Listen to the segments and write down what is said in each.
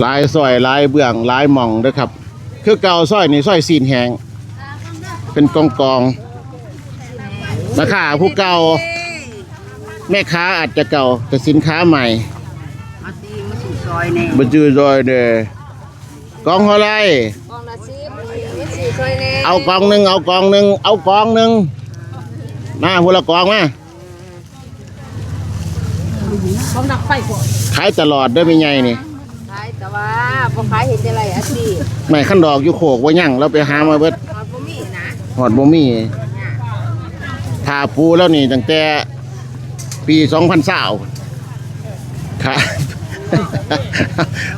ຫຼາຍຊອຍ ຫຼາຍເບື້ອງ ຫຼາຍໝ່ອງເດີຄັບ. ຄືເກົ່າ ຊອຍນີ້ ຊອຍຊີ້ນແຫ້ງ ເປັນກອງໆ. ແມ່ຄ້າຜູ້ເກົ່າ ແມ່ຄ້າອາດຈະເກົ່າ ແຕ່ສິນຄ້າໃໝ່. ມາຊື້ ມາຊື້ຊອຍແດ່ ມາຊື້ຊອຍແດ່. ກອງເທົ່າໃດ? ກອງລະສິບ ມາຊື້ຊອຍແດ່. ເອົາກອງໜຶ່ງ ເອົາກອງໜຶ່ງ ເອົາກອງໜຶ່ງ. ມາ ຜູ້ລະກອງມາ. ຂອງດັກໄຟບໍ່? ຂາຍຕະຫຼອດເດີແມ່ໃຫຍ່ນີ້. ຂາຍ ແຕ່ວ່າບໍ່ຂາຍເຮັດຈັ່ງໃດອາຊີບ? ໄມ້ຄັນດອກຢູ່ໂຄກບໍ່ຍັງ ລາວໄປຫາມາເບິດ. ຮອດບໍ່ມີນະ. ຮອດບໍ່ມີ. ຖ້າປູລາວນີ້ຕັ້ງແຕ່ປີສອງພັນຊາວ ຄ່ະ.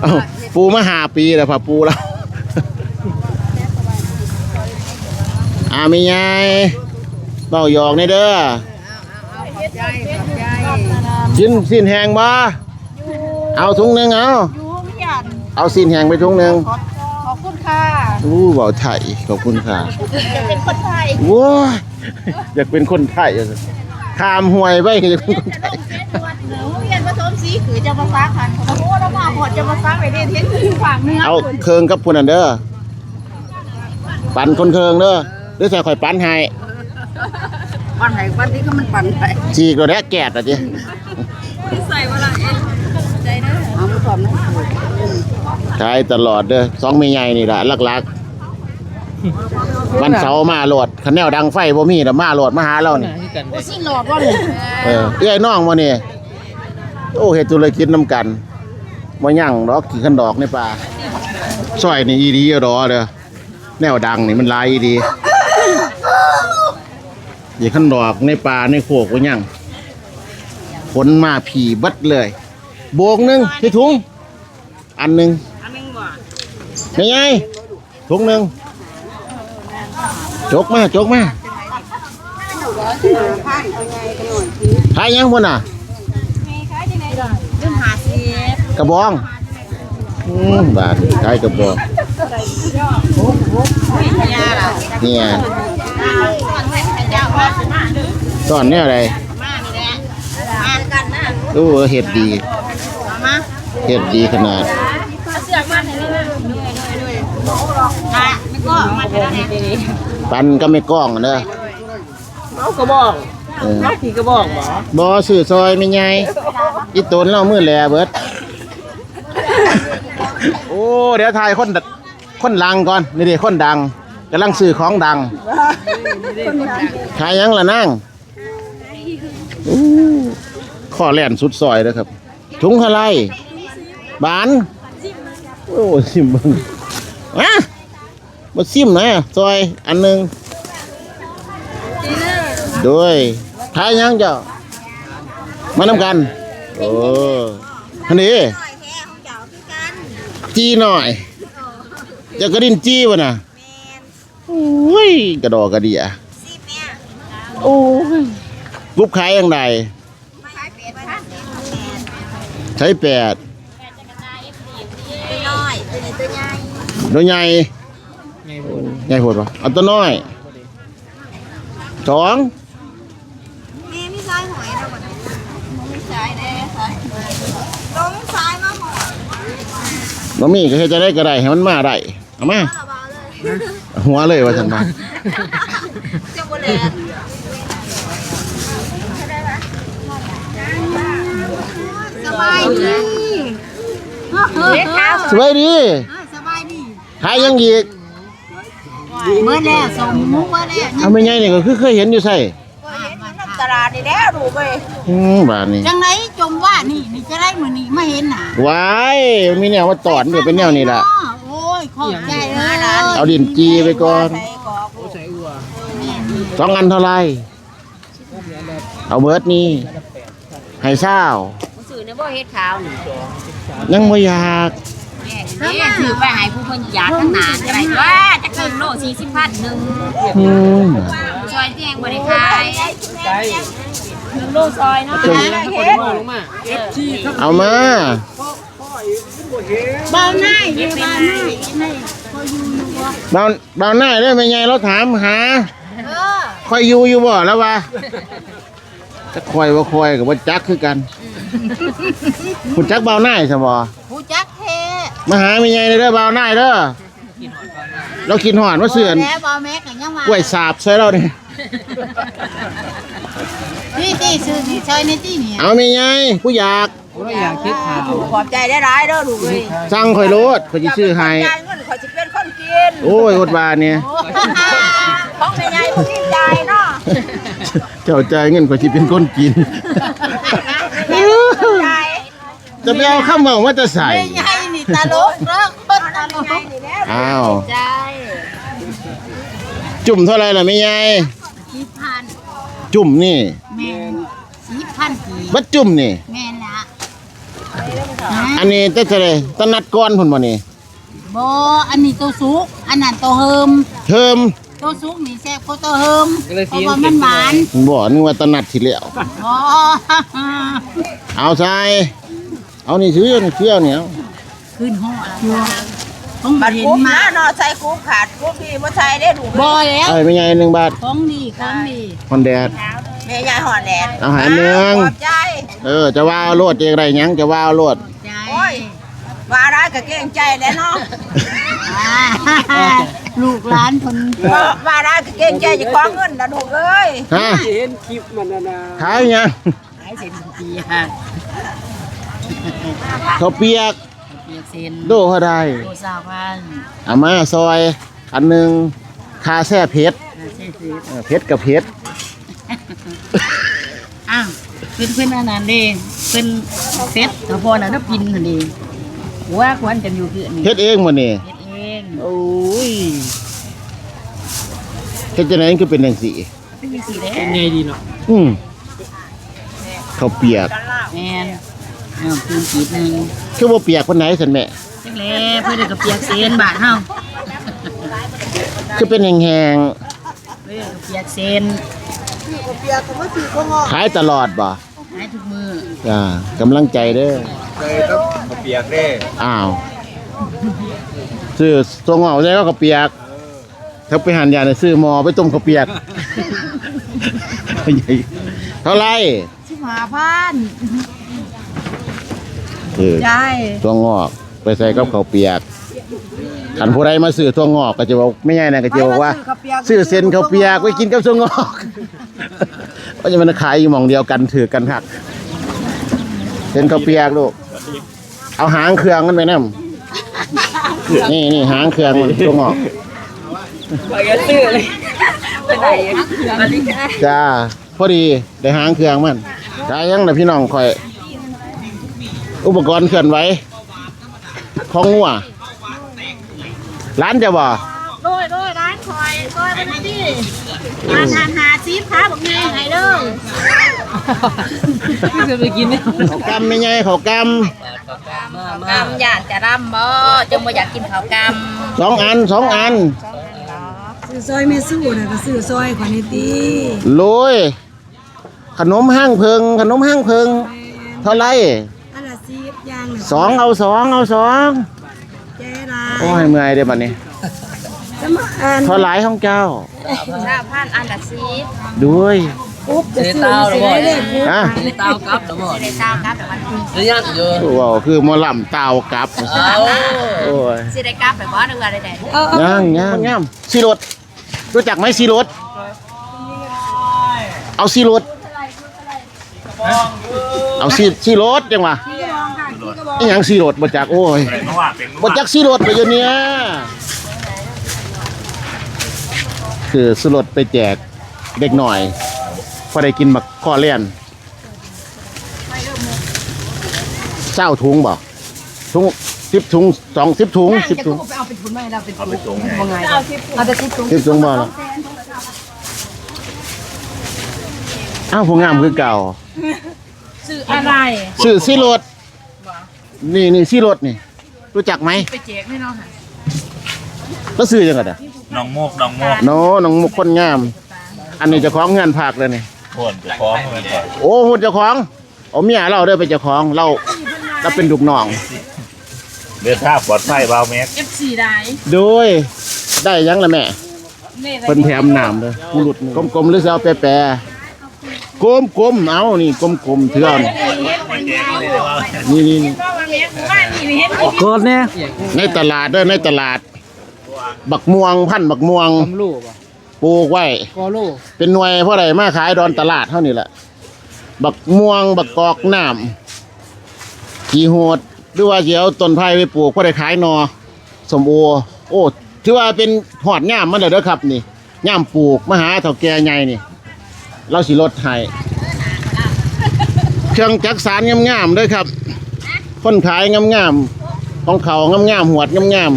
ເອົ້າ ປູມາຫ້າປີແລ້ວ ຜ້າປູລາວ. ອາ ແມ່ໃຫຍ່ ເວົ້າຫຍອກແດ່ເດີ. ເອົາ ເອົາ ເອົາ ຂອບໃຈ ຂອບໃຈ. ກິນຊີ້ນແຫ້ງບໍ່? ເອົາ ທຸງໜຶ່ງເອົາ. ຢູ່ໂຮງຮຽນ. ເອົາຊີ້ນແຫ້ງໄປທຸງໜຶ່ງ. ຂອບ ຂອບຄຸນຄ່ະ. ໂອ້ ເວົ້າໄທ ຂອບຄຸນຄ່ະ. ຢາກເປັນຄົນໄທ. ໂອ້ຍ ຢາກເປັນຄົນໄທ ຂ້າມຫ້ວຍໄປ ຢາກເປັນຄົນໄທ. ໂຮງຮຽນປະຖົມສີຄືຈຳປາສັກຫັ້ນ. ໂອ້ ລາວມາຮອດຈຳປາສັກໄດ້ເຫັນຢູ່ພາກເໜືອ. ເອົາເຄິ່ງກັບຜູ້ນັ້ນເດີ. ປັນຄົນເຄິ່ງເດີ ຫຼືໃສ່ຂ້ອຍປັນໃຫ້? ປັນໃຫ້ ປັນທີ່ ຄືມັນປັນໄປ ສີກໂລດແລ້ວແກດລະຕິ. ໃສ່ບໍ່ລະເອງ ໃຈເດີ. ເອົາມາພ້ອມນະ. ຂາຍຕະຫຼອດເດີ ສອງແມ່ໃຫຍ່ນີ້ລະຫຼັກໆ. ວັນເສົາມາໂລດ ຄັນແນວດັງໄຟບໍ່ມີລະມາໂລດ ມາຫາລາວນີ້. ໂອ້ ຊິຫຼອດບໍ່ນີ້? ເອີ ເອື້ອຍນ້ອງບໍ່ນີ້? ໂອ້ ເຮັດທຸລະກິດນຳກັນ ບໍ່ຍັງດອກ ຂີ້ຄັນດອກໃນປ່າ. ຊອຍນີ້ອີ່ຫຼີດອເດີ. ແນວດັງນີ້ມັນຫຼາຍອີ່ຫຼີ. ອີກຄັນດອກໃນປ່າໃນໂຄກບໍ່ຍັງ ຂົນມາພີ້ເບິດເລີຍ. ໂບກໜຶ່ງໃສ່ຖົງອັນໜຶ່ງ. ອັນໜຶ່ງບໍ່? ແມ່ໃຫຍ່ ຖົງໜຶ່ງ. ຈົກມາ ຈົກມາ. ຂາຍຫຍັງພຸ້ນນະ? ກະບອງ. ອືມ ບາດນີ້ຂາຍກະບອງ. ເນຍ ສອນແນວໃດ? ໂອ້ ເຮັດດີ ເຮັດດີຂະໜາດ. ປັນກັບແມ່ກ້ອງເດີ. ເອົາກະບອງ. ເອີ ເອົາຂີ່ກະບອງບໍ່? ບໍ່ ຊື້ຊອຍແມ່ໃຫຍ່. ອີ່ຕົນລາວມືແຫຼເບິດ. ໂອ້ ດຽວຖ່າຍຄົນ ຄົນດັງກ່ອນ. ນີ້ເດ້ຄົນດັງ ກຳລັງຊື້ຂອງດັງ. ຂາຍຫຍັງລະນາງ? ໂອ້ ຂໍແລ່ນສຸດຊອຍເດີຄັບ. ຖົງເທົ່າໃດ? ບານ. ໂອ້ ຊິມເບິ່ງ. ຮະ? ມາຊິມນະ ຊອຍອັນໜຶ່ງ. ໂດຍ ຂາຍຫຍັງເຈົ້າ? ມານຳກັນ. ໂອ້ ຫັ້ນເດ້ ຈີ່ນ້ອຍ. ເຈົ້າກະດິ້ນຈີ່ບໍ່ນະ? ໂອ້ຍ ກະດໍກະເດຍ. ໂອ້ຍ ກຸບຂາຍຈັ່ງໃດ? ຂາຍແປດ. ໂຕນ້ອຍ ໂຕນີ້ໂຕໃຫຍ່. ໂຕໃຫຍ່ ໃຫຍ່ໂພດ ໃຫຍ່ໂພດບໍ່? ເອົາໂຕນ້ອຍສອງ. ແມ່ມີສາຍຫອຍນະ ບໍ່ມີສາຍແດ່ ສາຍຫອຍ ລົງສາຍມາຫອຍ. ບໍ່ມີກະເຮັດຈັ່ງໃດກະໄດ້ ໃຫ້ມັນມາໄດ້. ເອົາມາ ເອົາເລີຍ ຫົວເລີຍວ່າຊັ້ນວ່າ. ເຈົ້າບໍ່ແລ່ນ. ສະບາຍດີ ສະບາຍດີ ເອີ ສະບາຍດີ. ຂາຍຫຍັງອີກ? ເບິດແລ້ວ ສົ້ມໝູເບິດແລ້ວ. ເອົາ ແມ່ໃຫຍ່ນີ້ກະຄືເຄີຍເຫັນຢູ່ໃສ? ເຄີຍເຫັນຢູ່ນຳຕະຫຼາດນີ້ແຫຼະລູກເອີຍ. ອືມ ບາດນີ້ ຈັ່ງໃດຈົ່ມວ່ານີ້ ນີ້ຈະໄດ້ມື້ນີ້ມາເຫັນໜ້າ. ວ້າຍ ມີແນວມາຕ້ອນ ເປັນແນວນີ້ລະ. ໂອ້ຍ ຂອບໃຈເອີຍ. ເອົາດິ້ນຈີ່ໄປກ່ອນ. ສອງອັນເທົ່າໃດ? ເອົາເບິດນີ້ ໃຫ້ຊາວ. ຊື້ແດ່ບໍ່ເຫັດຂາວນີ້? ຍັງບໍ່ຢາກ. ແມ່ນເດ້ ຊື້ໄປໃຫ້ຜູ້ເພິ່ນຢາກທາງໜ້າກະໄດ້ຕົວະ. ຈັກເຄິ່ງໂລ ສີ່ສິບພັນໜຶ່ງ. ອືມ ຊອຍແຈງບໍ່ໄດ້ຂາຍ ໜຶ່ງໂລຊອຍເນາະ. ເອົາມາ ບ່າວນາຍ ບ່າວນາຍ ບ່າວ ບ່າວນາຍເດີ ແມ່ໃຫຍ່ລາວຖາມຫາ. ເອີ ຂ້ອຍຢູ່ຢູ່ບໍ່ລາວວ່າ. ຈັກຂ້ອຍບໍ່ຂ້ອຍກະບໍ່ຈັກຄືກັນ. ຮູ້ຈັກບ່າວນາຍຊະບໍ່? ຮູ້ຈັກແທ້. ມາຫາແມ່ໃຫຍ່ເດີ ບ່າວນາຍເດີ ລາວຄິດຮອດ ມາຊື້ອັນ ແລ້ວບ່າວແມັກກໍຍັງວ່າ ກ້ວຍສາບໃສ່ລາວນີ້ ນີ້ຕິ ຊື້ນີ້ຊ່ອຍນີ້ຕິນີ້ ເອົາແມ່ໃຫຍ່ ຜູ້ຢາກ ໂອ້ຍ ຢາກຄິດຫາ ຂອບໃຈຫຼາຍໆເດີລູກເອີຍ ສັ່ງຂ້ອຍໂລດ ຂ້ອຍຊິຊື້ໃຫ້ ເຈົ້າເປັນຄົນຈ່າຍເງິນ ຂ້ອຍຊິເປັນຄົນກິນ ໂອ້ຍ ອົດວ່າແດ່ ຂອງແມ່ໃຫຍ່ບໍ່ມີຈ່າຍເນາະ ເຈົ້າຈ່າຍເງິນ ຂ້ອຍຊິເປັນຄົນກິນ ແມ່ໃຫຍ່ ຈະໄປເອົາຄຳເວົ້າມາແຕ່ໃສ? ແມ່ໃຫຍ່ນີ້ຕະຫຼົກເດີ ຄົນຕະຫຼົກ ອ້າວ ໃຈ ຈຸ້ມເທົ່າໃດລະແມ່ໃຫຍ່? ສິບພັນ ຈຸ້ມນີ້ ແມ່ນ ສິບພັນກີບ ບັດຈຸ້ມນີ້ ແມ່ນລະ ອັນນີ້ແຕ່ເທົ່າໃດ? ຕະນັດກ່ອນພຸ້ນບໍ່ນີ້? ບໍ່ ອັນນີ້ໂຕສຸກ ອັນນັ້ນໂຕເຮີມ ເຮີມ ໂຕສຸກນີ້ແຊບກວ່າໂຕເຮີມ ເພາະວ່າມັນຫວານ ບໍ່ ນຶກວ່າຕະນັດທີ່ແລ້ວ ບໍ່ ເອົາໃສ່ ເອົານີ້ຊື້ ນີ້ຊື້ເອົານີ້ ເອົາ ຄືນຮອດຢູ່ ຕ້ອງ ບັດ ເຫັນ ກຸບ ມາ ນະເນາະ ໃສ່ກຸບຂາດກຸບດີບໍ່ໃສ່ເດ້ລູກ ບໍ່ແລ້ວ ເອົາໃຫ້ແມ່ໃຫຍ່ໜຶ່ງບາດ ຂອງດີ ຂອງດີ ຮອນແດດ ແມ່ໃຫຍ່ຮອນແດດ ເອົາໃຫ້ອັນໜຶ່ງ ຂອບໃຈ ເອີ ຈະວ່າເອົາໂລດ ຈະຢາກໄດ້ຫຍັງ ຈະວ່າເອົາໂລດ ໃຈ ໂອ້ຍ ວ່າຫຼາຍກໍເກງໃຈແຫຼະເນາະ ລູກຫຼານເພິ່ນ ເອີ ວ່າຫຼາຍກໍເກງໃຈເຈົ້າຂອງເງິນນະລູກເອີຍ ຮະ ເຫັນຄລິບມັນນະນາ ຂາຍຫຍັງ? ຂາຍເສັ້ນເຂົ້າປຽກ ເຂົ້າປຽກ ເຂົ້າປຽກເສັ້ນ ໂລເທົ່າໃດ? ໂລຊາວພັນ ເອົາມາຊອຍອັນໜຶ່ງ ຂ້າແຊ່ເຜັດ ຂ້າແຊ່ເຜັດ ເອີ ເຜັດກໍເຜັດ ອ້າວ ເພິ່ນ ເພິ່ນອັນນັ້ນເດ້ ເພິ່ນເຜັດ ສະເພາະນັ້ນນະ ປິ່ນຫັ້ນເດ້ ຫົວຄວັນກັນຢູ່ຄືອັນນີ້ ເຮັດເອງບໍ່ນີ້? ເຮັດເອງ ໂອ້ຍ ເຮັດຈັ່ງໃດມັນຄືເປັນຈັ່ງຊີ້? ເປັນຈັ່ງຊີ້ເດ້ ເປັນໃຫຍ່ດີເນາະ ອືມ ເຂົ້າປຽກ ແມ່ນ ເອົາ ຕື່ມກີບໜຶ່ງ ຄືບໍ່ປຽກປານໃດຊັ້ນແມ່? ຈັກແຫຼະ ເພິ່ນກໍປຽກເສັ້ນບ້ານເຮົາ ຄືເປັນແຫ້ງໆ ເອີ ກໍປຽກເສັ້ນ ຂາຍຕະຫຼອດບໍ່? ຂາຍທຸກມື້ ຈ້າ ກຳລັງໃຈເດີ ໃສ່ກັບເຂົ້າປຽກເດ້ ອ້າວ ຊື້ຖົ່ວງອກໃສ່ກັບເຂົ້າປຽກ ຖ້າໄປຫັ້ນຢ່າໄດ້ຊື້ໝໍ້ໄປຕົ້ມເຂົ້າປຽກ ເທົ່າໃດ? ສິບຫ້າພັນ ເອີ ຈ່າຍ ຖົ່ວງອກໄປໃສ່ກັບເຂົ້າປຽກ ຄັນຜູ້ໃດມາຊື້ຖົ່ວງອກກໍຈະບອກ ແມ່ໃຫຍ່ນັ້ນກໍຈະບອກວ່າ ຊື້ເສັ້ນເຂົ້າປຽກໄວ້ກິນກັບຖົ່ວງອກ ເພາະຈະແມ່ນຂາຍຢູ່ໝ່ອງດຽວກັນ ຖືກກັນຄັກ ເສັ້ນເຂົ້າປຽກລູກ ເອົາຫາງເຄື່ອງມັນໄປນຳ ນີ້ ນີ້ຫາງເຄື່ອງມັນຕົວງອກ ຂ້ອຍກໍຊື້ເລີຍ ໄປໄດ້ຢູ່ ອັນນີ້ ຈ້າ ພໍດີໄດ້ຫາງເຄື່ອງມັນ ໄດ້ຫຍັງລະພີ່ນ້ອງຂ້ອຍ ອຸປະກອນເຄື່ອນໄຫວຂອງງົວ ຫຼານເຈົ້າບໍ່? ໂດຍ ໂດຍ ຫຼານຂ້ອຍ ຊ່ອຍເພິ່ນແດ່ຕິ ອັນ ອັນຫ້າສິບ ພາບັກໃຫຍ່ໃຫ້ເດີ ຄືຊິໄປກິນ ເຂົ້າກ່ຳແມ່ໃຫຍ່ ເຂົ້າກ່ຳ ເຂົ້າກ່ຳ ເຂົ້າກ່ຳ ຢ້ານຈະລຳບໍ່? ຈຶ່ງບໍ່ຢາກກິນເຂົ້າກ່ຳ ສອງອັນ ສອງອັນ ຊື້ຊ່ອຍແມ່ສູ້ນະ ກໍຊື້ຊ່ອຍຂ້ອຍແດ່ຕິ ໂລຍ ຂະໜົມຮັງເຜິ້ງ ຂະໜົມຮັງເຜິ້ງ ແມ່ນ ເທົ່າໃດ? ອັນລະສິບ ຢ່າງລະ ສອງ ເອົາສອງ ເອົາສອງ ໃຈຫຼາຍ ໂອ້ຍ ເມື່ອຍເດ້ບັດນີ້ ຈະມາອ່ານ ເທົ່າໃດຂອງເຈົ້າ? ຊາວພັນ ອັນລະສິບ ໂດຍ ປຸບຈະຊື້ ຊິໄດ້ເລີຍປຸບ ຮະ ຊິໄດ້ຕາວກັບແລ້ວບໍ່? ຊິໄດ້ຕາວກັບແລ້ວບັດນີ້ ຍັງຢູ່ ຄືເວົ້າຄືໝໍລຳຕາວກັບ ເອົາ ໂອ້ຍ ຊິໄດ້ກັບແລ້ວບໍ່? ຫຼືວ່າໃດໆ ຍັງ ຍັງ ງາມ ຊິລົດ ຮູ້ຈັກໄໝ? ສີໂຣດ ເອົາສີໂຣດ ເອົາສີ ສີໂຣດ ຈັ່ງວ່າ ອີ່ຫຍັງສີໂຣດ ບໍ່ຈັກ ໂອ້ຍ ບໍ່ຈັກສີໂຣດ ໄປຢູ່ເນຍ ຊື້ສີໂຣດໄປແຈກເດັກນ້ອຍ ພໍໄດ້ກິນໝາກຄໍ່ແລ່ນ. ຊາວຖົງບໍ່? ຖົງ ສິບຖົງ ສອງ ສິບຖົງ ສິບຖົງ ເອົາໄປຖົງ ມັນບໍ່ງ່າຍ ເອົາແຕ່ສິບຖົງ ສິບຖົງບໍ່ລະ? ອ້າວ ຜູ້ງາມຄືເກົ່າ ຊື້ອະໄລ? ຊື້ສີໂຣດ ນີ້ ນີ້ສີໂຣດນີ້ ຮູ້ຈັກໄໝ? ໄປແຈກແນ່ນອນ ລາວຊື່ຫຍັງກໍໄດ້ ນ້ອງມຸກ ນ້ອງມຸກ ໂນ ນ້ອງມຸກຄົນງາມ ອັນນີ້ເຈົ້າຂອງເຮືອນພັກເດ້ນີ້ ໂອ້ ເຈົ້າຂອງເຮືອນພັກ ໂອ້ ຮູ້ເຈົ້າຂອງ ເອົາເມຍລາວເດີເປັນເຈົ້າຂອງ ລາວ ລາວເປັນລູກນ້ອງ ເດີນທາງປອດໄພບ່າວແມັກ ເອັຟຊີ ຫຼາຍ ໂດຍ ໄດ້ຫຍັງລະແມ່? ເພິ່ນແຖມນ້ຳເດີ ຜູ້ຫຼຸດ ກົມໆ ຫຼືຊິເອົາແປໆ? ກົມໆ ເອົານີ້ ກົມໆ ເທື່ອນີ້ ນີ້ໆ ນີ້ ກອດແນ່ ໃນຕະຫຼາດເດີ ໃນຕະຫຼາດ ບັກມ່ວງ ພັນບັກມ່ວງ ກຳໂລບໍ່ ປູກໄວ້ ກອໂລ ເປັນໜ່ວຍ ພໍໄດ້ມາຂາຍດອນຕະຫຼາດເຮົານີ້ແຫຼະ ບັກມ່ວງ ບັກກອກນ້ຳ ຂີ້ຫູດ ຫຼືວ່າຊິເອົາຕົ້ນໄຜ່ໄປປູກ ພໍໄດ້ຂາຍໜໍ່ ສົ້ມໂອ ໂອ້ ຖືວ່າເປັນຮອດຍາມມັນແລ້ວເດີຄັບນີ້ ຍາມປູກ ມາຫາເຖົ້າແກ່ໃຫຍ່ນີ້ ລາວຊິລົດໃຫ້ ເຄື່ອງຈັກສານງາມໆເດີຄັບ ຄົນຂາຍງາມໆ ຂອງເຂົາງາມໆ ຫວດງາມ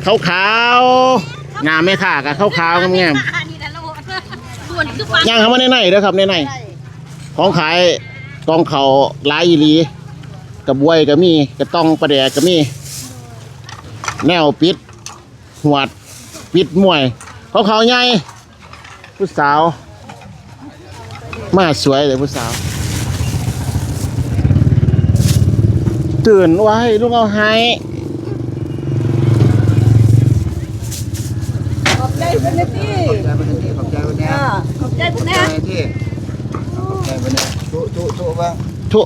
ໆ ຂາວໆ ໜ້າແມ່ຄ້າກໍຂາວໆ ງາມໆ ຍ່າງເຂົ້າມາໃນໃນເດີຄັບ ໃນໃນ ຂອງຂາຍກອງເຂົ້າຫຼາຍອີ່ຫຼີ ກະບວຍກໍມີ ກະຕ່ອງປາແດກກໍມີ ແນວປິດຫວດ ປິດມວຍ ຂອງເຂົາໃຫຍ່ ຜູ້ສາວ ມາສວຍເລີຍຜູ້ສາວ ຕື່ນ ໂອ້ຍ ລຸງເອົາໃຫ້ ຂອບໃຈເພິ່ນແດ່ຕິ ຂອບໃຈເພິ່ນແດ່ຕິ ຂອບໃຈເພິ່ນແດ່ ຂອບໃຈເພິ່ນແດ່ ຂອບໃຈຕິ ຂອບໃຈເພິ່ນແດ່ ທຸ ທຸ ທຸເບິ່ງ ທຸ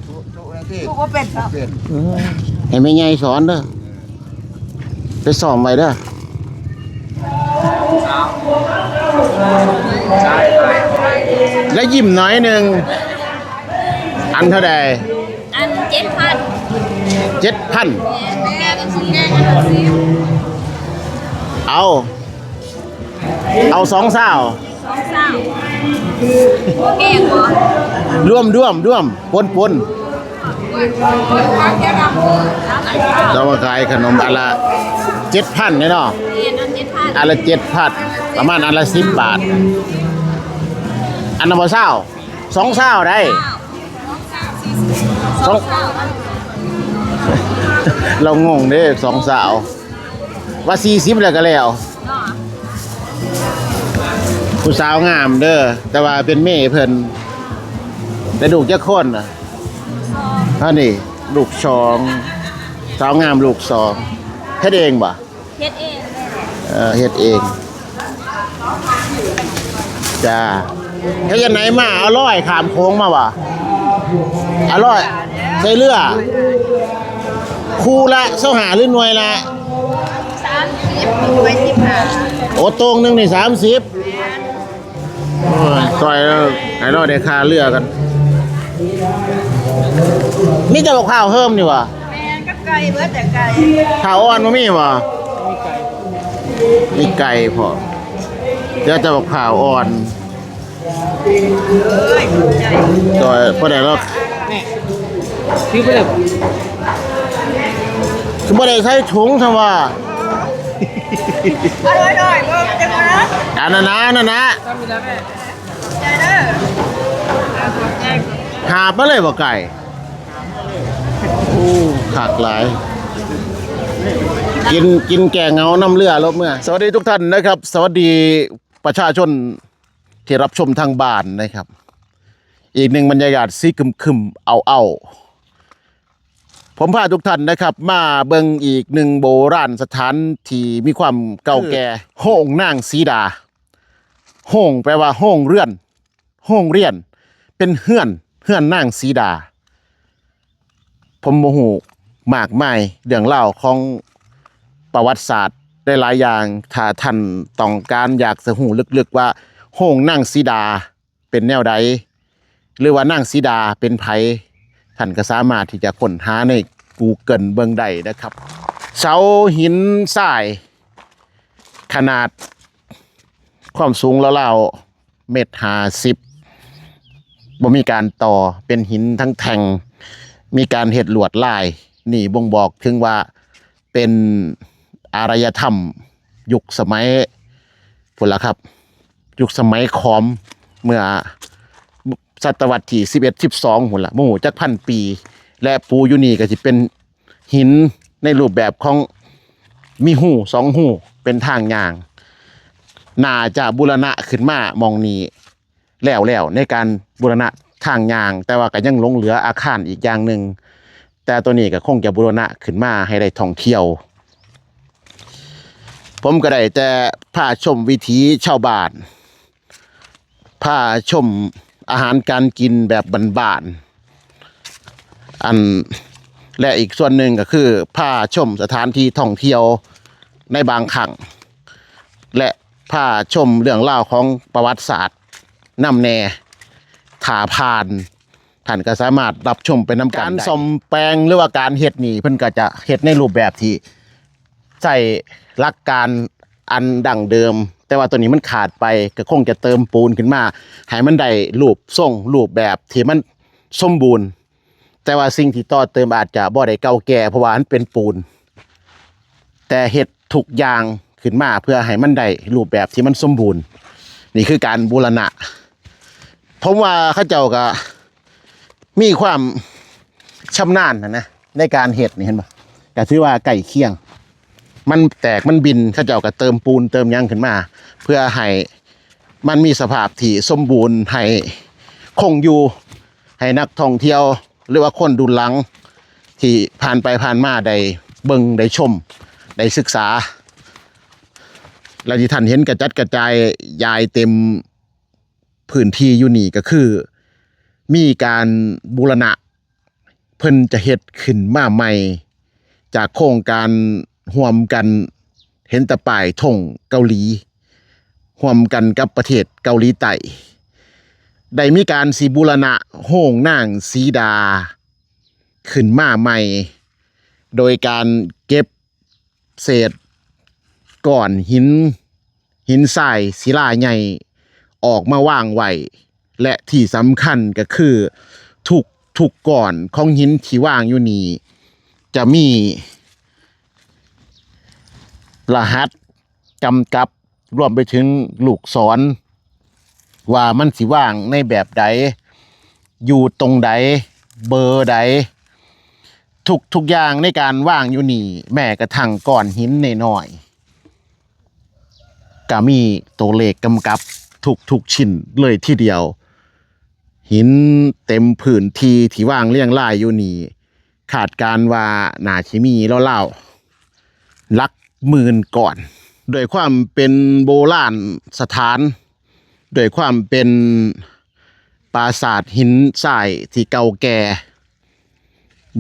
ທຸ ທຸແດ່ຕິ ທຸບໍ່ເປັນ ບໍ່ເປັນ ເອີ ໃຫ້ແມ່ໃຫຍ່ສອນເດີ ໄປຊ້ອມໄວ້ເດີ ແລະ ຍິ້ມໜ້ອຍໜຶ່ງ ອັນເທົ່າໃດ? ອັນເຈັດພັນ ເຈັດພັນ ແມ່ນ ແມ່ນ ອັນລະສິບ ເອົາ ເອົາສອງຊາວ ສອງຊາວ ແພງບໍ່? ລວມ ລວມ ລວມ ປົນ ປົນ ລາວມາຂາຍຂະໜົມອັນລະເຈັດພັນເດ້ເນາະ ແມ່ນ ອັນເຈັດພັນ ອັນລະເຈັດພັນ ປະມານອັນລະສິບບາດ ອັນນັ້ນບໍ່ຊາວ ສອງຊາວໄດ໋ ສອງ ລາວງົງເດ້ ສອງຊາວ ວ່າສີ່ສິບແລ້ວກໍແລ້ວ ເນາະ ຜູ້ສາວງາມເດີ ແຕ່ວ່າເປັນເມເພິ່ນ ໄດ້ລູກຈັກຄົນນະ? ສອງ ອັນນີ້ລູກສອງ ສາວງາມລູກສອງ ເຮັດເອງບໍ່? ເຮັດເອງ ເອີ ເຮັດເອງ ຈ້າ ເຮັດຈັ່ງໃດມາ ເອົາລອຍຂ້າມໂຂງມາຫວາ? ເອົາລອຍໃສ່ເຮືອ ຄູ່ລະຊາວຫ້າ ຫຼືໜ່ວຍລະ? ສາມສິບ ໜ່ວຍສິບຫ້າ ໂອ້ ໂຕ່ງໜຶ່ງນີ້ສາມສິບ ແມ່ນ ໂອ້ຍ ຊ່ອຍເອີ ໃຫ້ລາວໄດ້ຄ່າເຮືອກັນ ມີແຕ່ບັກພ້າວເຮີມນີ້ຫວາ? ແມ່ນ ກັບໄກ່ ເບິດແຕ່ໄກ່ ພ້າວອ່ອນບໍ່ມີຫວາ? ມີໄກ່ ມີໄກ່ພ້ອມ ເຫຼືອແຕ່ບັກພ້າວອ່ອນ ເອີຍ ຂອບໃຈ ໂດຍ ພໍໄດ້ດອກ ນີ້ ຖືໄປເລີຍ ຄືບໍ່ໄດ້ໃສ່ຖົງຊັ້ນຫວາ? ເອົາໂດຍໆ ເບິ່ງຈັງຫວະ ອັນນັ້ນນະ ອັນນັ້ນນະ ໃຈເດີ ຫາບມາເລີຍບໍ່ໄກ່? ໂອ້ ຄັກຫຼາຍ ກິນ ກິນແກ້ເຫງົານຳເຮືອລົບເມືອ. ສະຫວັດດີທຸກທ່ານນະຄັບ ສະຫວັດດີປະຊາຊົນທີ່ຮັບຊົມທາງບ້ານນະຄັບ ອີກໜຶ່ງບັນຍາກາດສີຄຶມໆ ເອົ້າໆ ຜົມພາທຸກທ່ານນະຄັບ ມາເບິ່ງອີກໜຶ່ງໂບລານສະຖານທີ່ມີຄວາມເກົ່າແກ່ ໂຮງນາງສີດາ ໂຮງແປວ່າໂຮງເຮືອນ ໂຮງຮຽນ ເປັນເຮືອນ ເຮືອນນາງສີດາ ຜົມບໍ່ຮູ້ມາກມາຍເລື່ອງລາວຂອງປະຫວັດສາດຫຼາຍໆຢ່າງ ຖ້າທ່ານຕ້ອງການຢາກຈະຮູ້ເລິກໆວ່າໂຮງນາງສີດາ ເປັນແນວໃດ ຫຼືວ່ານາງສີດາເປັນໃຜ ທ່ານກໍສາມາດທີ່ຈະຄົ້ນຫາໃນກູເກີນເບິ່ງໄດ້ນະຄັບ. ເສົາຫີນຊາຍຂະໜາດຄວາມສູງລາວໆເມັດຫ້າສິບ ບໍ່ມີການຕໍ່ ເປັນຫີນທັງແທ່ງ ມີການເຮັດລວດລາຍ ນີ້ບົ່ງບອກເຖິງວ່າ ເປັນອາລະຍະທຳຍຸກສະໄໝພຸ້ນລະຄັບ ຍຸກສະໄໝຂອມ ເມື່ອສະຕະວັດທີສິບເອັດ ສິບສອງພຸ້ນລະ ບໍ່ຮູ້ຈັກພັນປີ ແລະປູຢູ່ນີ້ກໍຊິເປັນຫີນໃນຮູບແບບຂອງມີຮູສອງຮູເປັນທາງຍ່າງ ໜ້າຈະບູລະນະຂຶ້ນມາໝ່ອງນີ້ ແລ້ວໆ ໃນການບູລະນະທາງຍ່າງ ແຕ່ວ່າກໍຍັງຫຼົງເຫຼືອອາຄານອີກຢ່າງໜຶ່ງ ແຕ່ໂຕນີ້ກໍຄົງຈະບູລະນະຂຶ້ນມາໃຫ້ໄດ້ທ່ອງທ່ຽວ. ຜົມກໍໄດ້ແຕ່ພາຊົມວິຖີຊາວບ້ານ ພາຊົມອາຫານການກິນແບບບ້ານໆ ອັນ ແລະ ອີກສ່ວນໜຶ່ງກໍຄືພາຊົມສະຖານທີ່ທ່ອງທ່ຽວໃນບາງຄັ້ງ ແລະ ພາຊົມເລື່ອງລາວຂອງປະຫວັດສາດນຳແດ່. ຖ້າຜ່ານ ທ່ານກໍສາມາດຮັບຊົມໄປນຳກັນໄດ້. ການສ້ອມແປງ ຫຼືວ່າການເຮັດນີ້ ເພິ່ນກໍຈະເຮັດໃນຮູບແບບທີ່ໃຊ້ຫຼັກການອັນດັ້ງເດີມ, ແຕ່ວ່າຕົວນີ້ມັນຂາດໄປ ກໍຄົງຈະເຕີມປູນຂຶ້ນມາໃຫ້ມັນໄດ້ຮູບຊົງ ຮູບແບບທີ່ມັນສົມບູນ. ແຕ່ວ່າສິ່ງທີ່ຕໍ່ເຕີມອາດຈະບໍ່ໄດ້ເກົ່າແກ່ ເພາະວ່າມັນເປັນປູນ, ແຕ່ເຮັດທຸກຢ່າງຂຶ້ນມາເພື່ອໃຫ້ມັນໄດ້ຮູບແບບທີ່ມັນສົມບູນ. ນີ້ຄືການບູລະນະ. ຜົມວ່າເຂົາເຈົ້າກໍມີຄວາມຊຳນານຫັ້ນນະ ໃນການເຮັດນີ້ ເຫັນບໍ່? ກໍຖືວ່າໃກ້ຄຽງ. ມັນແຕກມັນບິນ ເຂົາເຈົ້າກໍເຕີມປູນເຕີມຫຍັງຂຶ້ນມາ ເພື່ອໃຫ້ມັນມີສະພາບທີ່ສົມບູນ ໃຫ້ຄົງຢູ່ ໃຫ້ນັກທ່ອງທ່ຽວ ຫຼືວ່າຄົນລຸນຫຼັງທີ່ຜ່ານໄປຜ່ານມາໄດ້ເບິ່ງ ໄດ້ຊົມ ໄດ້ສຶກສາ. ແລະ ທີ່ທ່ານເຫັນກະຈັດກະຈາຍຢາຍເຕັມພື້ນທີ່ຢູ່ນີ້ ກໍຄືມີການບູລະນະ ເພິ່ນຈະເຮັດຂຶ້ນມາໃໝ່ ຈາກໂຄງການຮ່ວມກັນ ເຫັນແຕ່ປ້າຍທົ່ງເກົາຫຼີ ຮ່ວມກັນກັບປະເທດເກົາຫຼີໃຕ້ ໄດ້ມີການຊິບູລະນະໂຮງນາງສີດາຂຶ້ນມາໃໝ່ ໂດຍການເກັບເສດກ້ອນຫີນ ຫີນຊາຍ ສິລາໃຫຍ່ອອກມາວາງໄວ້ ແລະ ທີ່ສຳຄັນກໍຄື ທຸກ ທຸກກ້ອນຂອງຫີນທີ່ວາງຢູ່ນີ້ ຈະມີລະຫັດກຳກັບ ລວມໄປເຖິງລູກສອນ ວ່າມັນຊິວາງໃນແບບໃດ ຢູ່ຕົງໃດ ເບີໃດ ທຸກ ທຸກຢ່າງໃນການວາງຢູ່ນີ້ ແມ້ກະທັ່ງກ້ອນຫີນນ້ອຍໆ ກະມີໂຕເລກກຳກັບທຸກໆຊິ້ນເລີຍທີດຽວ. ຫີນເຕັມພື້ນທີ່ທີ່ວາງລຽງລາຍຢູ່ນີ້ ຄາດການວ່າໜ້າຊິມີລາວໆຫຼັກໝື່ນກ້ອນ. ດ້ວຍຄວາມເປັນໂບລານສະຖານ ດ້ວຍຄວາມເປັນປາສາດຫີນຊາຍທີ່ເກົ່າແກ່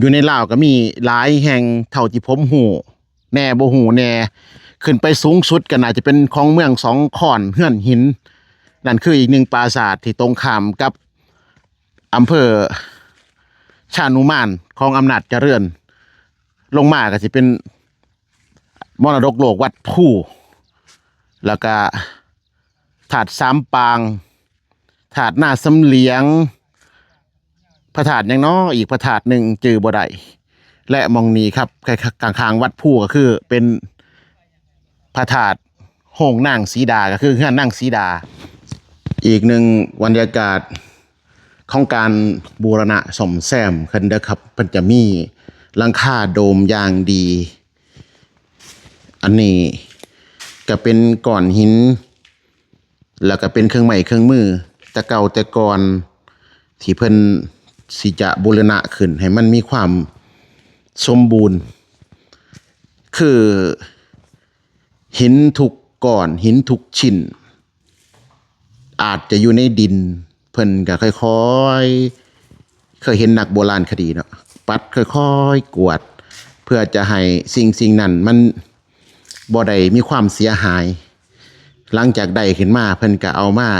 ຢູ່ໃນລາວກໍມີຫຼາຍແຫ່ງເທົ່າທີ່ຜົມຮູ້ແດ່ ບໍ່ຮູ້ແດ່. ຂຶ້ນໄປສູງສຸດກໍໜ້າຈະເປັນຂອງເມືອງສອງຄອນ ເຮືອນຫີນ. ນັ້ນຄືອີກໜຶ່ງປາສາດທີ່ຕົງຂ້າມກັບອຳເພີຊານຸມານຂອງອຳນາດຈະເລີນ. ລົງມາກໍຊິເປັນ ມໍລະດົກໂລກວັດພູ ແລ້ວກະທາດສາມປາງ ທາດນາສຳຫຼຽງ ພະທາດຫຍັງນໍ ອີກພະທາດໜຶ່ງຈື່ບໍ່ໄດ້. ແລະ ໝ່ອງນີ້ຄັບ ຂ້າງໆວັດພູກໍຄືເປັນພະທາດໂຮງນາງສີດາ ກໍຄືເຮືອນນາງສີດາ. ອີກໜຶ່ງບັນຍາກາດຂອງການບູລະນະສ້ອມແຊມເພິ່ນເດີຄັບ ເພິ່ນຈະມີຫຼັງຄາໂດມຢ່າງດີ. ອັນນີ້ກະເປັນກ້ອນຫີນ ແລ້ວກະເປັນເຄື່ອງໄມ້ເຄື່ອງມືແຕ່ເກົ່າແຕ່ກ່ອນ ທີ່ເພິ່ນຊິຈະບູລະນະຂຶ້ນໃຫ້ມັນມີຄວາມສົມບູນ. ຄືຫີນທຸກກ້ອນ ຫີນທຸກຊິ້ນ ອາດຈະຢູ່ໃນດິນ ເພິ່ນກໍຄ່ອຍໆ ເຄີຍເຫັນນັກໂບລານຄະດີເນາະ ປັດຄ່ອຍໆກວາດ ເພື່ອຈະໃຫ້ສິ່ງໆນັ້ນມັນບໍ່ໄດ້ມີຄວາມເສຍຫາຍ. ຫຼັງຈາກໄດ້ຂຶ້ນມາ ເພິ່ນກໍເອົາມາ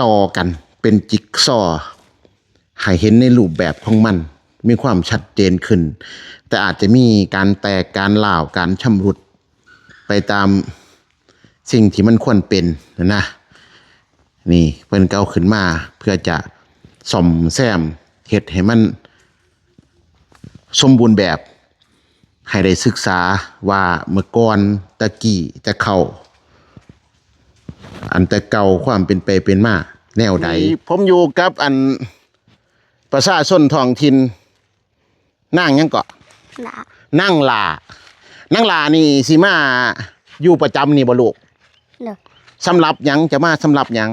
ຕໍ່ກັນເປັນຈິກຊໍ ໃຫ້ເຫັນໃນຮູບແບບຂອງມັນ ມີຄວາມຊັດເຈນຂຶ້ນ, ແຕ່ອາດຈະມີການແຕກ ການຮ້າວ ການຊຳລຸດໄປຕາມສິ່ງທີ່ມັນຄວນເປັນນະ. ນີ້ເພິ່ນກໍເອົາຂຶ້ນມາເພື່ອຈະສ້ອມແຊມ ເຮັດໃຫ້ມັນສົມບູນແບບ. ໃຫ້ໄດ້ສຶກສາວ່າເມື່ອກ່ອນແຕ່ກີ້ແຕ່ເກົ່າ ອັນແຕ່ເກົ່າຄວາມເປັນໄປເປັນມາແນວໃດ. ນີ້ ຜົມຢູ່ກັບອັນປະຊາຊົນທ້ອງຖິ່ນ ນາງຫຍັງເກາະ? ຫຼ້າ. ນາງຫຼ້າ. ນາງຫຼ້ານີ້ຊິມາຢູ່ປະຈຳນີ້ບໍ່ລູກ? ໂດຍ. ສຳລັບຫຍັງ? ຈະມາສຳລັບຫຍັງ?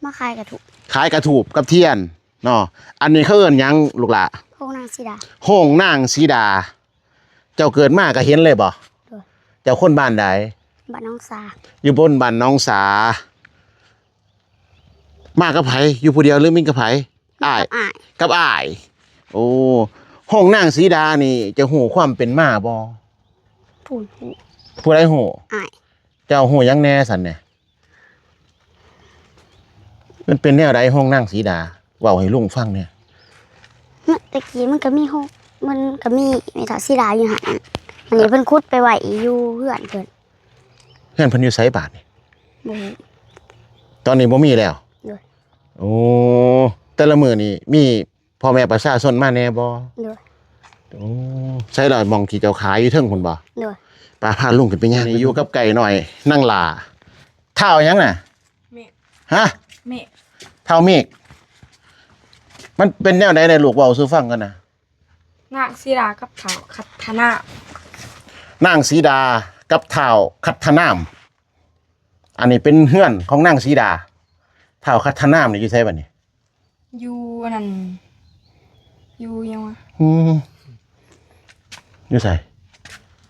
ມາຂາຍກະທູບ. ຂາຍກະທູບກັບທຽນເນາະ. ອັນນີ້ເຂົາເອີ້ນຫຍັງລູກຫຼ້າ? ໂຮງນາງສີດາ. ໂຮງນາງສີດາ. ເຈົ້າເກີດມາກໍເຫັນເລີຍບໍ່? ໂດຍ. ເຈົ້າຄົນບ້ານໃດ? ບ້ານໜອງສາ. ຢູ່ບົນບ້ານໜອງສາ. ມາກັບໃຜ? ຢູ່ຜູ້ດຽວຫຼືມີກັບໃຜ? ອ້າຍ. ກັບອ້າຍ. ກັບອ້າຍ. ໂອ້. ໂຮງນາງສີດານີ້ ເຈົ້າຮູ້ຄວາມເປັນມາບໍ່? ຜູ້ຮູ້. ຜູ້ໃດຮູ້? ອ້າຍ. ເຈົ້າຮູ້ຫຍັງແດ່ຊັ້ນແດ່? ມັນເປັນແນວໃດໂຮງນາງສີດາ? ເວົ້າໃຫ້ລຸງຟັງແດ່. ເນາະ ແຕ່ກີ້ມັນກໍມີໂຮງ ມັນກໍມີແມ່ເຖົ້າສີດາຢູ່ຫັ້ນ. ອັນນີ້ເພິ່ນຂຸດໄປໄວ້ຢູ່ເຮືອນເພິ່ນ. ເຮືອນເພິ່ນຢູ່ໃສບາດນີ້? ບໍ່ຮູ້. ຕອນນີ້ບໍ່ມີແລ້ວ? ໂດຍ. ໂອ້ ແຕ່ລະມື້ນີ້ມີພໍ່ແມ່ປະຊາຊົນມາແດ່ບໍ່? ໂດຍ. ໂອ້ ໃສລະ ໝ່ອງທີ່ເຈົ້າຂາຍຢູ່ເທິງພຸ້ນບໍ່? ໂດຍ. ໄປ ພາລຸງຂຶ້ນໄປຍ່າງ. ນີ້ຢູ່ກັບໄກ່ນ້ອຍນາງຫຼ້າ. ທ້າວຫຍັງນະ? ເມກ. ຮະ? ເມກ. ທ້າວເມກ. ມັນເປັນແນວໃດແດ່ລູກ ເວົ້າສູ່ຟັງກ່ອນນະ. ນາງສີດາກັບທ້າວຄັດທະນາມ. ນາງສີດາກັບທ້າວຄັດທະນາມ. ອັນນີ້ເປັນເຮືອນຂອງນາງສີດາ. ທ້າວຄັດທະນາມນີ້ຢູ່ໃສບາດນີ້? ຢູ່ອັນນັ້ນ ຢູ່ຫຍັງວະ? ອືມ ຢູ່ໃສ?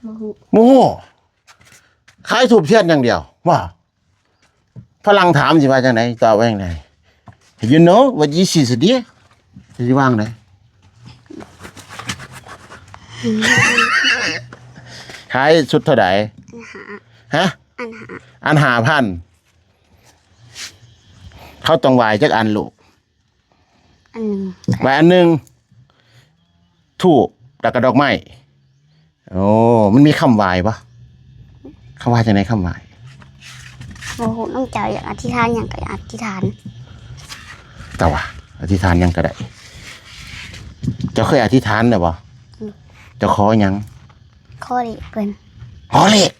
ບໍ່ຮູ້. ບໍ່ຮູ້. ຂາຍທູບທຽນຢ່າງດຽວ. ວ່າ ຝຣັ່ງຖາມຊິວ່າຈັ່ງໃດ? ຕອບວ່າຈັ່ງໃດ? You know what this is, dear? ຊິວ່າຈັ່ງໃດ? ຂາຍຊຸດເທົ່າໃດ? ອັນຫ້າ. ຮະ? ອັນຫ້າ. ອັນຫ້າພັນ. ເຂົາຕ້ອງໄຫວ້ຈັກອັນລູກ? ອັນໜຶ່ງ. ໄຫວ້ອັນໜຶ່ງ. ທູບ ແລ້ວກໍດອກໄມ້. ໂອ້ ມັນມີຄຳໄຫວ້ບໍ່? ເຂົາວ່າຈັ່ງໃດຄຳໄຫວ້? ບໍ່ຮູ້ນຳເຈົ້າ ຢາກອະທິຖານຫຍັງກໍອະທິຖານ. ແຕ່ວ່າອະທິຖານຫຍັງກໍໄດ້. ເຈົ້າເຄີຍອະທິຖານແລ້ວບໍ່? ອືມ. ເຈົ້າຂໍຫຍັງ? ຂໍເລກເພິ່ນ. ຂໍເລກ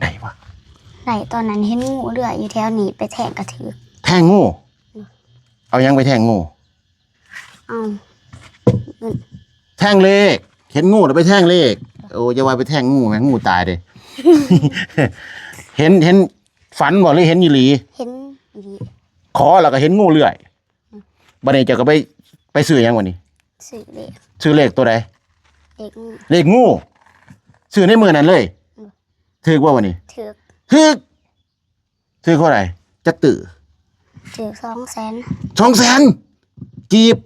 ໄດ້ບໍ່? ໄດ້. ຕອນນັ້ນເຫັນງູເລືອຍຢູ່ແຖວນີ້ ໄປແທງກະຖືກ. ແທງງູ? ອືມ. ເອົາຫຍັງໄປແທງງູ? ເອົາເງິນ. ແທງເລກ. ເຫັນງູແລ້ວໄປແທງເລກ. ໂອ້ ຢ່າວ່າໄປແທງງູແມ່ ງູຕາຍເດ້. ເຫັນ ເຫັນຝັນບໍ່ ຫຼືເຫັນອີ່ຫຼີ? ເຫັນອີ່ຫຼີ. ຂໍແລ້ວກໍເຫັນງູເລື່ອຍ. ອືມ. ບັດນີ້ເຈົ້າກໍໄປ ໄປຊື້ຫຍັງບັດນີ້? ຊື້ເລກ. ຊື້ເລກຕົວໃດ? ເລກງູ. ເລກງູ. ຊື້ໃນມື້ນັ້ນເລີຍ? ອືມ. ຖືກບໍ່ບັດນີ້? ຖືກ. ຖືກ. ຖືກເທົ່າໃດ? ຈັກຕື້? ຖືກສອງແສນ. ສອງແສນ ກີບ.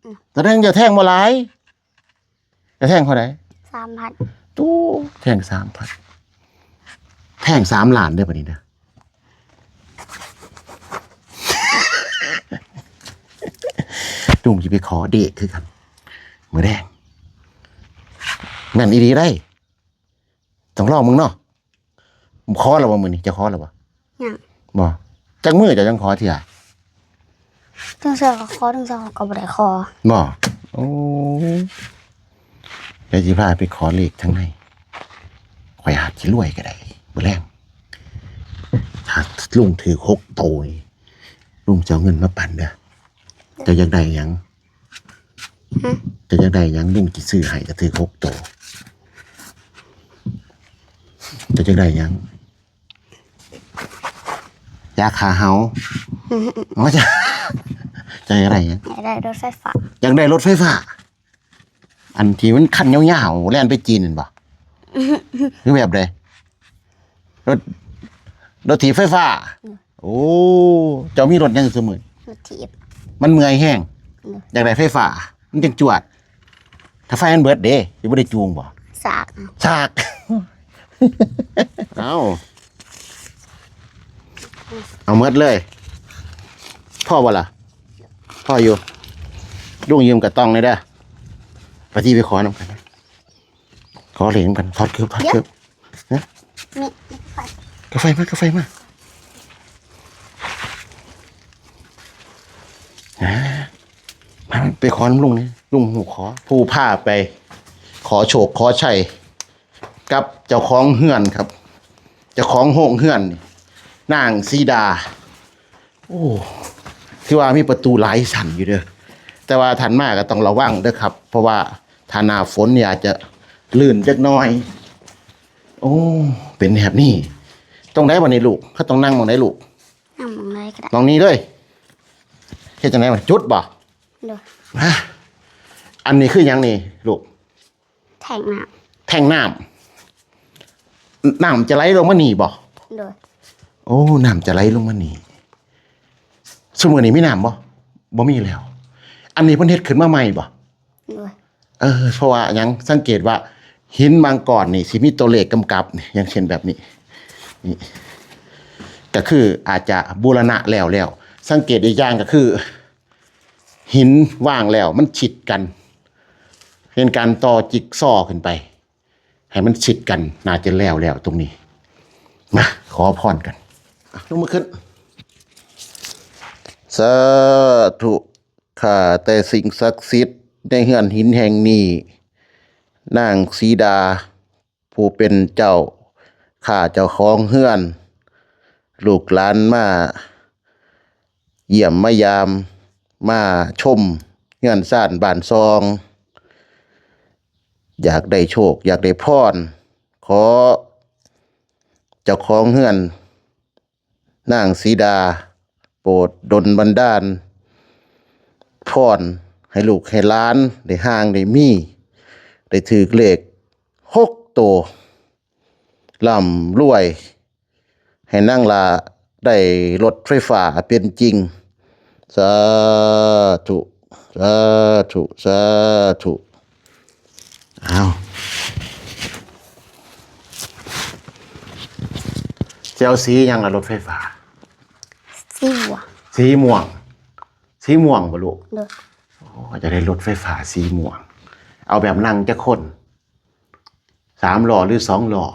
ອືມ. ຕອນນັ້ນເຈົ້າແທງບໍ່ຫຼາຍ? ເຈົ້າແທງເທົ່າໃດ? ສາມພັນ. ໂອ້ ແທງສາມພັນ ແທງສາມລ້ານເດີ້ບັດນີ້ເດີ້. ລຸງຊິໄປຂໍເດດຄືກັນມື້ແລງ. ແມ່ນອີ່ຫຼີໄດ໋. ຕ້ອງລອງເບິ່ງເນາະ. ຂໍແລ້ວບໍ່ມື້ນີ້? ເຈົ້າຂໍແລ້ວບໍ່? ຍັງ. ບໍ່? ຈັກມື້ເຈົ້າຈັ່ງຂໍເທື່ອ? ເຖິງເທື່ອກໍຂໍ ເຖິງເທື່ອກໍບໍ່ໄດ້ຂໍ. ບໍ່? ໂອ້ ດຽວຊິພາໄປຂໍເລກທາງໃນ. ຂ້ອຍອາດຊິລວຍກໍໄດ້ມື້ແລງ. ຖ້າລຸງຖືກຫົກໂຕນີ້ ລຸງຈະເອົາເງິນມາປັນເດີ້. ເຈົ້າຢາກໄດ້ຫຍັງ? ຮະ? ເຈົ້າຢາກໄດ້ຫຍັງ? ລຸງຊິຊື້ໃຫ້ ຖ້າຖືກຫົກໂຕ. ເຈົ້າຢາກໄດ້ຫຍັງ? ຢາຂ້າເຫົ່າ. ອໍ ເຈົ້າ ເຈົ້າຢາກໄດ້ຫຍັງ? ຢາກໄດ້ລົດໄຟຟ້າ. ຢາກໄດ້ລົດໄຟຟ້າ? ອັນທີ່ມັນຄັນຍາວໆ ແລ່ນໄປຈີນນັ້ນບໍ່? ຫຼືແບບໃດ? ລົດ ລົດຖີບໄຟຟ້າ? ອືມ. ໂອ້ ເຈົ້າມີລົດຫຍັງຊຸມື້? ລົດຖີບ. ມັນເມື່ອຍແຮງ. ອືມ. ຢາກໄດ້ໄຟຟ້າ ມັນຈັ່ງຈວດ. ຖ້າໄຟມັນເບິດເດ້ ຊິບໍ່ໄດ້ຈູງບໍ່? ສາກ. ສາກ. ເອົາ ເອົາໝົດເລີຍ. ພໍບໍ່ລະ? ພໍຢູ່. ລຸງຢືມກະຕ່ອງແດ່ເດີ້. ໄປທີ່ໄປຂໍນຳກັນ. ຂໍເລກນຳກັນ. ຖອດເກີບ ຖອດເກີບ. ຮະ? ນີ້ ກາໄຟມາ ກາໄຟມາ. ອ່າ ມາ ໄປຂໍນຳລຸງນີ້ ລຸງຮູ້ຂໍ. ຜູ້ພາໄປຂໍໂຊກຂໍໄຊກັບເຈົ້າຂອງເຮືອນຄັບ ເຈົ້າຂອງໂຮງເຮືອນນີ້ ນາງສີດາ. ໂອ້ ຖືວ່າມີປະຕູຫຼາຍຊັ້ນຢູ່ເດີ້ ແຕ່ວ່າທ່ານມາກໍຕ້ອງລະວັງເດີ້ຄັບ ເພາະວ່າຖ້າໜ້າຝົນນີ້ອາດຈະລື່ນຈັກໜ້ອຍ. ໂອ້ ເປັນແບບນີ້. ຕອງໃດບັດນີ້ລູກ? ເຮົາຕ້ອງນັ່ງໝ່ອງໃດລູກ? ນັ່ງໝ່ອງໃດກໍໄດ້. ໝ່ອງນີ້ເລີຍ. ເຮັດຈັ່ງໃດບັດ? ຈຸດບໍ່? ໂດຍ. ຮະ? ອັນນີ້ຄືຫຍັງນີ້ລູກ? ແທ້ງນ້ຳ. ແທ້ງນ້ຳ. ນ້ຳຈະໄຫຼລົງມານີ້ບໍ່? ໂດຍ. ໂອ້ ນ້ຳຈະໄຫຼລົງມານີ້. ຊຸມື້ນີ້ມີນ້ຳບໍ່? ບໍ່ມີແລ້ວ. ອັນນີ້ເພິ່ນເຮັດຂຶ້ນມາໃໝ່ບໍ່? ໂດຍ. ເອີ ເພາະວ່າຫຍັງ? ສັງເກດວ່າຫີນບາງກ້ອນນີ້ຊິມີຕົວເລກກຳກັບ ຢ່າງເຊັ່ນແບບນີ້ ນີ້ ກໍຄືອາດຈະບູລະນະແລ້ວແລ້ວ. ສັງເກດອີກຢ່າງກໍຄື ຫີນວາງແລ້ວມັນຊິດກັນ ເປັນການຕໍ່ຈິກຊໍຂຶ້ນໄປ ໃຫ້ມັນຊິດກັນ ໜ້າຈະແລ້ວແລ້ວຕົງນີ້. ມາ ຂໍພອນກັນ ອ່ະ ຍົກມືຂຶ້ນ. ສາທຸ ຂ້າແຕ່ສິ່ງສັກສິດໃນເຮືອນຫີນແຫ່ງນີ້, ນາງສີດາຜູ້ເປັນເຈົ້າ, ຂ້າເຈົ້າຂອງເຮືອນ, ລູກຫຼານມາຢ້ຽມມາຢາມ, ມາຊົມເຮືອນຊານບ້ານຊ່ອງ, ຢາກໄດ້ໂຊກ ຢາກໄດ້ພອນ, ຂໍເຈົ້າຂອງເຮືອນ ນາງສີດາ ໂປດດົນບັນດານພອນໃຫ້ລູກໃຫ້ຫຼານໄດ້ຮ່າງໄດ້ມີ, ໄດ້ຖືກເລກຫົກໂຕ, ລ່ຳລວຍ, ໃຫ້ນາງຫຼ້າໄດ້ລົດໄຟຟ້າເປັນຈິງ. ສາທຸ ສາທຸ ສາທຸ. ອ້າວ ເຈົ້າສີຫຍັງລະລົດໄຟຟ້າ? ສີມ່ວງ. ສີມ່ວງ ສີມ່ວງບໍ່ລູກ? ໂດຍ. ໂອ້ ຈະໄດ້ລົດໄຟຟ້າສີມ່ວງ. ເອົາແບບນັ່ງຈັກຄົນ? ສາມລໍ້ຫຼືສອງລໍ້?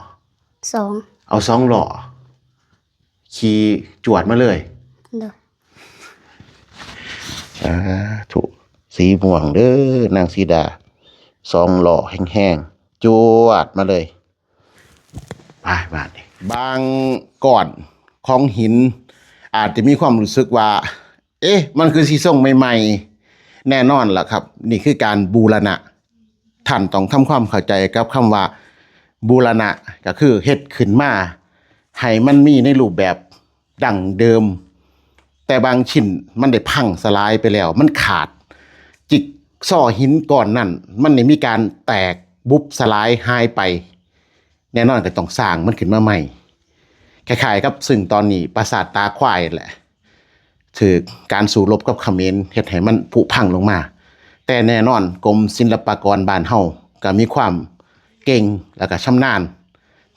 ສອງ. ເອົາສອງລໍ້ ຂີ່ຈວດມາເລີຍ. ໂດຍ. ສາທຸ ສີມ່ວງເດີ ນາງສີດາ, ສອງລໍ້ແຮງໆ ຈວດມາເລີຍ. ໄປບາດນີ້ ບາງກ້ອນຂອງຫີນອາດຈະມີຄວາມຮູ້ສຶກວ່າ ເອະ ມັນຄືຊິຊົງໃໝ່ໆ. ແນ່ນອນລະຄັບ ນີ້ຄືການບູລະນະ. ທ່ານຕ້ອງທຳຄວາມເຂົ້າໃຈກັບຄຳວ່າບູລະນະ ກໍຄືເຮັດຂຶ້ນມາໃຫ້ມັນມີໃນຮູບແບບ ດັ້ງເດີມ, ແຕ່ບາງຊິ້ນມັນໄດ້ພັງສະຫຼາຍໄປແລ້ວ, ມັນຂາດ, ຈິກຊໍຫີນກ້ອນນັ້ນ ມັນໄດ້ມີການແຕກບຸບສະຫຼາຍຫາຍໄປ, ແນ່ນອນກໍຕ້ອງສ້າງມັນຂຶ້ນມາໃໝ່. ຄ້າຍໆກັບເຊິ່ງຕອນນີ້ປາສາດຕາຄວາຍແຫຼະ ຖືກການສູ້ລົບກັບຂະເໝນເຮັດໃຫ້ມັນຜຸພັງລົງມາ, ແຕ່ແນ່ນອນກົມສິນລະປາກອນບ້ານເຮົາກໍມີຄວາມເກັ່ງ ແລ້ວກໍຊຳນານ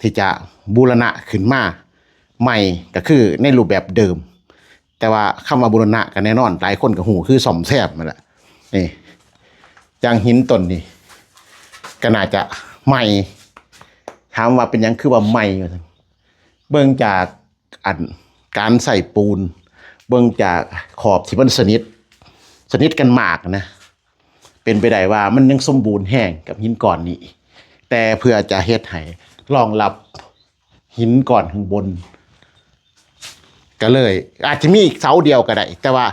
ທີ່ຈະບູລະນະຂຶ້ນມາໃໝ່ ກໍຄືໃນຮູບແບບເດີມ. ແຕ່ວ່າຄຳວ່າບູລະນະກໍແນ່ນອນ ຫຼາຍຄົນກໍຮູ້ຄືສ້ອມແຊມນັ້ນແຫຼະ. ນີ້ ຢ່າງຫີນຕົ້ນນີ້ກໍໜ້າຈະໃໝ່. ຖາມວ່າເປັນຫຍັງຄືວ່າໃໝ່? ວ່າຊັ້ນ ເບິ່ງຈາກ ອັນ ການໃສ່ປູນ, ເບິ່ງຈາກຂອບທີ່ມັນສະໜິດ, ສະໜິດກັນມາກນະ, ເປັນໄປໄດ້ວ່າມັນຍັງສົມບູນແຮງກັບຫີນກ້ອນນີ້, ແຕ່ເພື່ອຈະເຮັດໃຫ້ລອງຮັບຫີນກ້ອນຂ້າງບົນ ກໍເລີຍ ອາດຈະມີອີກເສົາດຽວກໍໄດ້, ແຕ່ວ່າ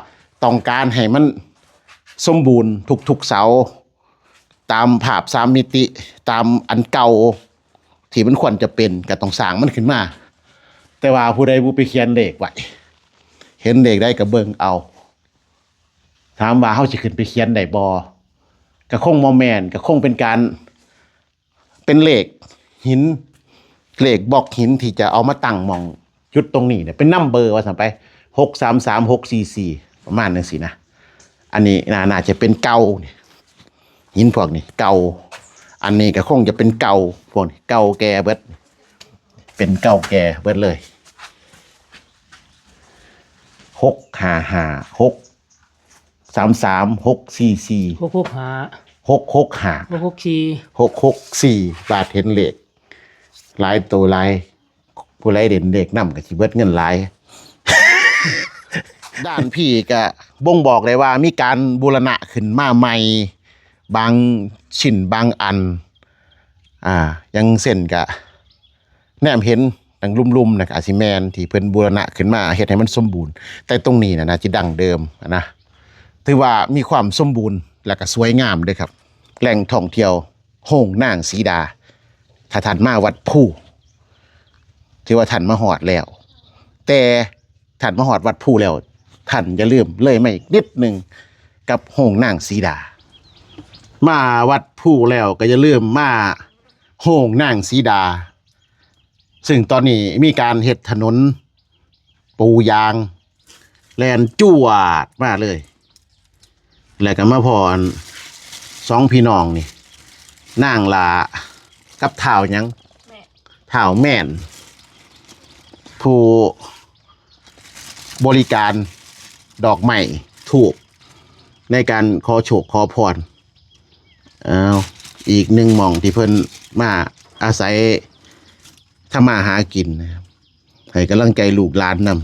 ຕ້ອງການໃຫ້ມັນສົມບູນທຸກໆເສົາ ຕາມພາບສາມມິຕິ, ຕາມອັນເກົ່າທີ່ມັນຄວນຈະເປັນ, ກໍຕ້ອງສ້າງມັນຂຶ້ນມາ. ແຕ່ວ່າຜູ້ໃດບໍ່ໄປຂຽນເລກໄວ້, ເຫັນເລກໃດກໍເບິ່ງເອົາ. ຖາມວ່າເຮົາຊິຂຶ້ນໄປຂຽນໄດ້ບໍ່? ກໍຄົງບໍ່ແມ່ນ, ກໍຄົງເປັນການ ເປັນເລກຫີນ, ເລກບລັອກຫີນທີ່ຈະເອົາມາຕັ້ງໝ່ອງຈຸດຕົງນີ້ເນຍ, ເປັນນຳເບີວ່າຊັ້ນໄປ, ຫົກສາມສາມ ຫົກສີ່ສີ່ ປະມານຈັ່ງຊີ້ນະ. ອັນນີ້ໜ້າ ໜ້າຈະເປັນເກົ່ານີ້, ຫີນພວກນີ້ເກົ່າ, ອັນນີ້ກໍຄົງຈະເປັນເກົ່າ, ພວກນີ້ເກົ່າແກ່ເບິດ, ເປັນເກົ່າແກ່ເບິດເລີຍ. ຫົກຫ້າຫ້າ ຫົກ ສາມສາມ ຫົກສີ່ສີ່ ຫົກຫົກຫ້າ ຫົກຫົກຫ້າ ຫົກຫົກສີ່ ຫົກຫົກສີ່. ບາດເຫັນເລກຫຼາຍໂຕຫຼາຍ, ຜູ້ໃດເຫຼັ້ນເລກນຳກໍຊິເບິດເງິນຫຼາຍ. ດ້ານພີ້ກະບົ່ງບອກໄດ້ວ່າມີການບູລະນະຂຶ້ນມາໃໝ່ ບາງຊິ້ນບາງອັນ, ອ່າ ຢ່າງເຊັ່ນກະ ແນມເຫັນດັ່ງລຸ່ມໆນະ ກໍອາດຊິແມ່ນທີ່ເພິ່ນບູລະນະຂຶ້ນມາເຮັດໃຫ້ມັນສົມບູນ, ແຕ່ຕົງນີ້ນະ ໜ້າຈະດັ້ງເດີມນະ. ຖືວ່າມີຄວາມສົມບູນ ແລະ ກໍສວຍງາມເດ້ຄັບ, ແຫຼ່ງທ່ອງທ່ຽວໂຮງນາງສີດາ. ຖ້າທ່ານມາວັດພູ ຖືວ່າທ່ານມາຮອດແລ້ວ, ແຕ່ທ່ານມາຮອດວັດພູແລ້ວ ທ່ານຢ່າລືມເລີຍມາອີກນິດໜຶ່ງກັບໂຮງນາງສີດາ. ມາວັດພູແລ້ວກໍຢ່າລືມມາໂຮງນາງສີດາ. ເຊິ່ງຕອນນີ້ມີການເຮັດຖະໜົນປູຢາງ ແລ່ນຈວດມາເລີຍ, ແລ້ວກໍມາພໍ້ອັນສອງພີ່ນ້ອງນີ້ ນາງຫຼ້າກັບທ້າວຫຍັງ ແມ່ນ ທ້າວແມ່ນ ຜູ້ບໍລິການດອກໄມ້ທູບໃນການຂໍໂຊກຂໍພອນ. ອ້າວ ອີກໜຶ່ງໝ່ອງທີ່ເພິ່ນມາອາໄສທຳມາຫາກິນນະ ໃຫ້ກຳລັງໃຈລູກຫຼານນຳ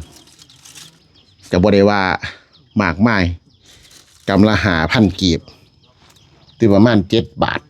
ກໍບໍ່ໄດ້ວ່າມາກມາຍ ກຳລະຫ້າພັນກີບ ຫຼືປະມານເຈັດບາດ